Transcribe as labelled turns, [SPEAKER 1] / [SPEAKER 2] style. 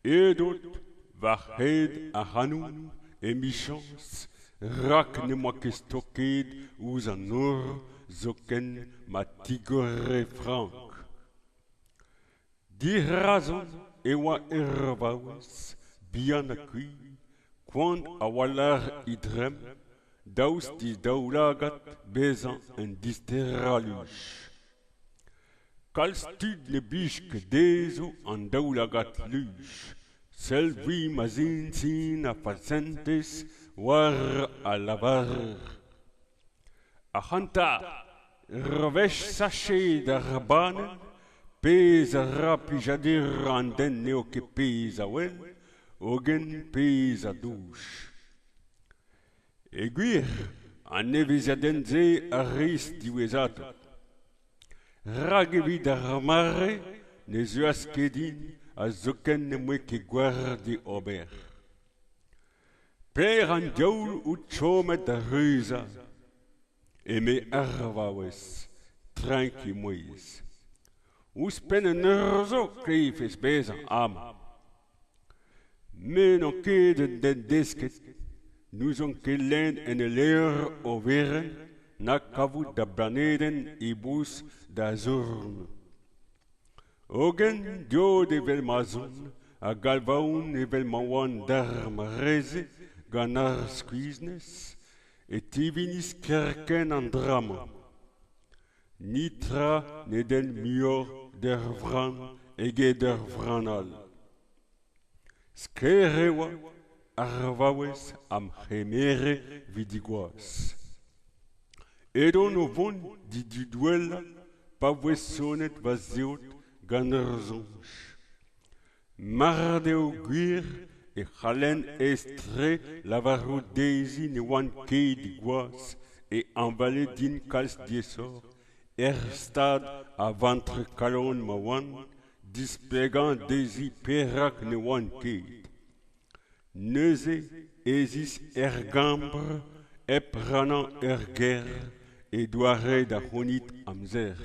[SPEAKER 1] Edot war-hed ac'hanoun, emichañs, rak n'em boa ket stoket ouzh an nor zoken ma tigore frank. Dirazon e oa ur vaouez, bihan ha kuilh, koant a-walc'h he dremm, daoust d'he daoulagad bezañ un disterañ luch. Kalz tud ne blij ket dezho an daoulagad luch, seul vui ma'z int sin a falsentez war a lavarer. Ac'hanta, ur wech sachet ar banenn, pezh a ra plijadur an den n'eo ket pezh a wel, hogen pezh a douch. E gwir, an evezhiadenn-se a ris diwezhatoc'h. Rak evit ar mare ne zeuas ket din ha zoken n'em boa ket gwir d'e ober. Per an diaoul out chomet da ruzañ, eme ar vaouez, trenk he mouezh. Ouzhpenn un eur zo klevez bezañ amañ. Me n'on ket un den desket, n'ouzon ket lenn en e levr oberenn na kavout da blanedenn e-bourzh da zourn. Hogen diot evel ma'z on ha galvaon evel ma oan d'ar mare-se gant ar skuizhnez, e tivinis kerkent an dra-mañ. Netra ne denn muioc'h d'ur vran eget ur vran all. Sklaer e oa ar vaouez am c'hemere evit he gwaz. Edon o vont d'he didouellañ pa voe sonet va zeod gant ur soñj. Mard eo gwir e c'hallen aes-tre lavarout dezhi ne oan ket he gwaz e hañvale din kalz diaesoc'h er stad a vantr-kalon ma oan displegañ dezhi perak ne oan ket. Neuze ez is er gambr hep rannañ ur ger e doare da c'hounit amzer.